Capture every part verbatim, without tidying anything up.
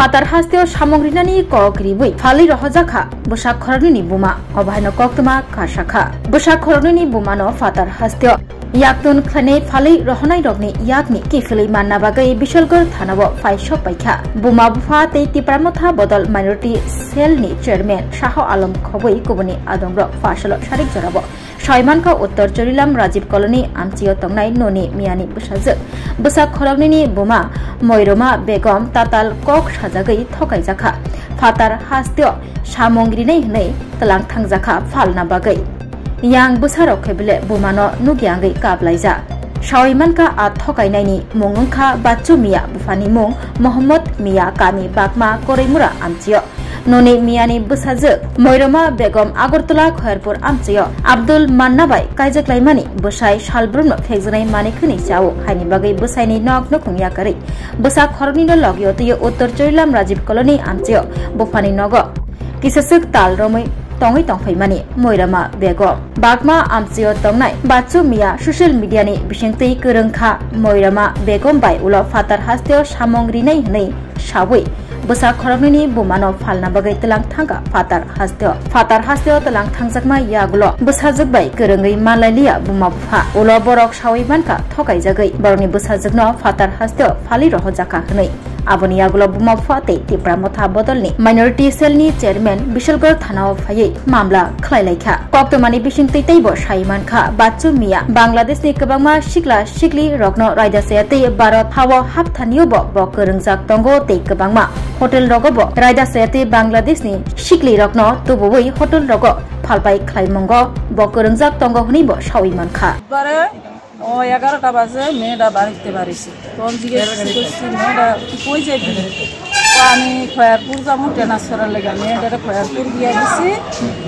Phatar hasteo samung rinani kok riwi phalwi rohojakha bwsak khoroknwini buma, obo haino koktwma kasakha. Bwsak khoroknwini bumano phatar hasteo yaktun khlainai phalwi rohonairokni yakni kiphilwi manna bagwi Bishalgarh thanao phai sok paikha. Buma bupha tei Tipra Motha Bodol Minority Cell ni chairman Shaho Alom khobwi kubuni adongrok phasalo sarik jorao. Saimankha Uttor Chorilam Rajiv Colony amchio tongnai noni miyani bwsajwk. Bwsak khoroknwini buma Moiroma Begum tatal kok sajagwi thokaijakha. Phatar hasteo samung rinai hwnwi tlang thangjakha phalna bagwi. Yang bwsarok khe bele bumano nukya wngwi kaplaija. Sawi mankha a thokainaini mung wngkha Bachu Miya, buphani mung Mohammad Miya, kami Bakma Koreimura amchio. Noni miyani bwsajwk Moiroma Begum Agartala Khoyarpur amchio Abdul Manna bai kaijaklaimani bwsai salbrumno phekjaknai manwi khwnwi chao, haini bagwi bwsaini nok nukhung yakarwi bwsa khoroknwino logio twiwi Uttor Chorilam Rajiv Colony amchio buphani nogo kisaswk tal romwi tongwi tongphaimani Moiroma Begum. Bakma amchio tongnai Bachu Miya social media ni bisingtwi kwrwngkha Moiroma Begum bai ulo phatar hasteo samung rinai hwnwi sawi bwsa khoroknwini bumano phalna bagwi tlang thangkha phatar hasteo. Phatar hasteo tlang thangjakma yagulo bwsajwk bai kwrwngwi manlailiya buma bupha. Ulo borok sawi mankha thokaijagwi borokni bwsajwkno phatar hasteo phalwi rohojakha hwnwi. Aboni yagulo buma bupha tei Tipra Motha Bodolni Minority Cell ni chairman Bishalgarh thanao phaiwi mamla khlailaikha. Koktwmani bisingtwi teibo sai mankha, Bachu Miya Bangladeshni kwbangma sikla sikli rokno raida chaya tei Bharat hao hapthanio bo bo kwrwngjak tongo tei kwbangma hotel rogo bo raida chaya tei Bangladeshni sikli rokno tubuwi hotel rogo phalpai khlaimungo bo kwrwngjak tongo hwnwi bo sawi mankha. Bare O এগারোটা বাজে মেয়েটা বাড়িতে বাড়িছে। তখন জিজ্ঞেস করছি, "মেয়েটা তুই কই যাবি?" তো আমি খয়ারপুর যাবো ট্রান্সফারের লেগে। মেয়েটারে খয়ারপুর দিয়ে দিছি।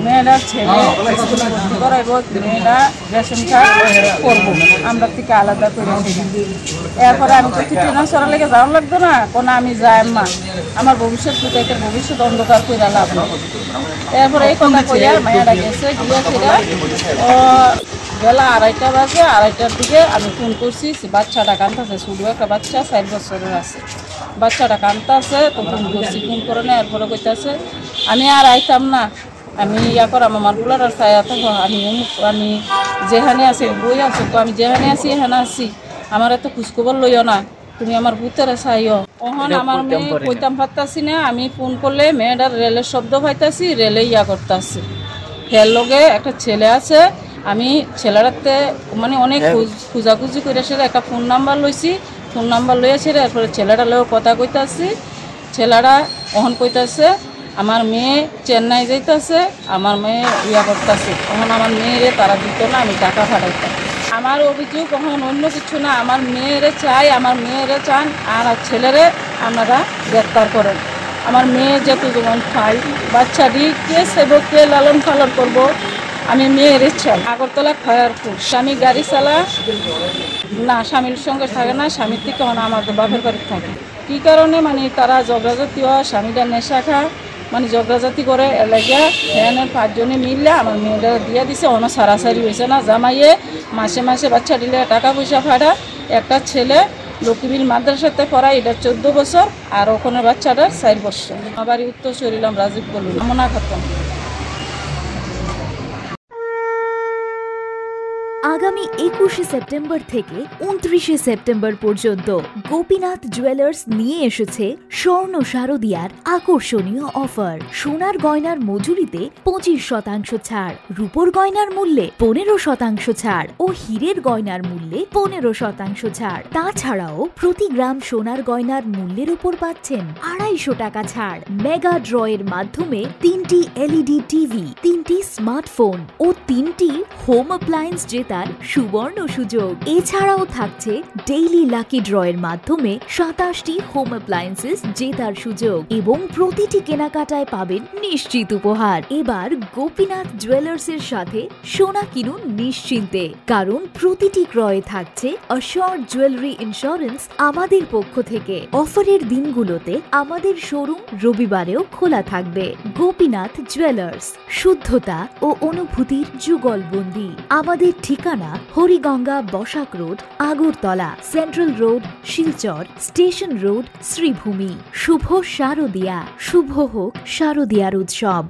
মেয়েটার ছেলে স্কুলে ভর্তি করাইবো, মেয়েটা রেশন কার্ড করবো, আমরা থেকে আলাদা করে সেটা। এরপরে আমি তো ট্রান্সফারের লেগে যাওয়া লাগতো না, কোনো আমি যাই না, আমার ভবিষ্যৎ কোথায়, ভবিষ্যৎ অন্ধকার করে লাভ নেই। এরপরে এই কথা কইয়া মেয়েটা গেছে, গিয়ে সেটা ও বেলা আড়াইটা বাজে, আড়াইটার দিকে আমি ফোন করছি, সে বাচ্চাটা কান্তাছে, ছোট একটা বাচ্চা, চার বছরের আছে, বাচ্চাটা কান্তাছে, তো ফোন করছি, ফোন করে না, এরপরে কইতাছে, "আমি আর আইতাম না, আমি ইয়া করাম, আমার পোলাটার ছায়া থাকো, আমি অমুক, আমি যেখানে আছি, বই আছে, তো আমি যেখানে আছি, এখানে আছি, আমার এত খোঁজখবর লইও না।" তুমি আমার পুতরে চাইও। অহন আমার মেয়ে কইতাম পারতাছি না, আমি ফোন করলে মেয়েটার রেলের শব্দ পাইতাছি, রেলে ইয়া করতাছি। হের লগে একটা ছেলে আছে, আমি ছেলেটাতে মানে অনেক খুজ-, খুঁজাখুঁজি করে সেটা একটা ফোন নাম্বার লইছি, ফোন নাম্বার লইয়া সেটা এরপরে ছেলেটার লগে কথা কইতাছি। ছেলেটা অহন কইতাছে, "আমার মেয়ে চেন্নাই যাইতাছে, আমার মেয়ে ইয়া করতাছে, এখন আমার মেয়েরে তারা দিত না, আমি টাকা পাঠাইতাম।" আমার অভিযোগ এখন অন্য কিছু না, আমার মেয়েরে চাই, আমার মেয়েরে চান, আর আর ছেলেরে আপনারা গ্রেপ্তার করেন। আমার মেয়ে যেহেতু যেমন খাই, বাচ্চাটি কে সেবক, কে লালন পালন করব, আমি মেয়েরে চাই। আগরতলা খয়ারপুর, স্বামী গাড়ি চালা, না, স্বামীর সঙ্গে থাকে না, স্বামীর থেকে এখন আমার বাপের বাড়ি থাকে। কি কারণে মানে তারা ঝগড়াঝাটি হয়, স্বামীটা নেশা খায়, মানে ঝগড়াঝাটি করে এলাকা, এখানে পাঁচজনে মিললে আমার মেয়েটা দিয়ে দিছে, অন্য সারাসারি হয়েছে না, জামাইয়ে মাসে মাসে বাচ্চা দিলে টাকা পয়সা পাঠা, একটা ছেলে লক্ষ্মীবিল মাদ্রাসাতে পড়ায়, এটা চোদ্দ বছর, আর ওখানে বাচ্চাটা চার বছর। আমার বাড়ি উত্তর শরীলাম রাজীব কলোনি, আমনা খাতুন। আগামী একুশে সেপ্টেম্বর থেকে ঊনত্রিশে সেপ্টেম্বর পর্যন্ত গোপীনাথ জুয়েলার্স নিয়ে এসেছে স্বর্ণ শারদিয়ার আকর্ষণীয় অফার। সোনার গয়নার মজুরিতে পঁচিশ শতাংশ ছাড়, রূপোর গয়নার মূল্যে পনেরো শতাংশ ছাড় ও হীরের গয়নার মূল্যে পনেরো শতাংশ ছাড়। তাছাড়াও প্রতি গ্রাম সোনার গয়নার মূল্যের উপর পাচ্ছেন আড়াইশো টাকা ছাড়। মেগা ড্রয়ের মাধ্যমে তিনটি এলইডি টিভি, তিনটি স্মার্টফোন ও তিনটি হোম অ্যাপ্লায়েন্স জেতার সুবর্ণ সুযোগ। এছাড়াও থাকছে ডেইলি লাকি ড্রয়ের মাধ্যমে সাতাশটি হোম অ্যাপ্লায়েন্সেস জেতার সুযোগ এবং প্রতিটি কেনাকাটায় পাবেন নিশ্চিত উপহার। এবার গোপীনাথ জুয়েলার্সের সাথে সোনা কিনুন নিশ্চিন্তে, কারণ প্রতিটি ক্রয়ে থাকছে অ্যাসিওরড জুয়েলারি ইন্স্যুরেন্স আমাদের পক্ষ থেকে। অফারের দিনগুলোতে আমাদের শোরুম রবিবারেও খোলা থাকবে। গোপীনাথ জুয়েলার্স, শুদ্ধতা ও অনুভূতির যুগলবন্দি। আমাদের ঠিকানা Hariganga Basak road, Agartala, central road, Silchar, station road, Sribhumi. শুভ শারদিয়া, শুভ হোক শারদিয়ার উৎসব।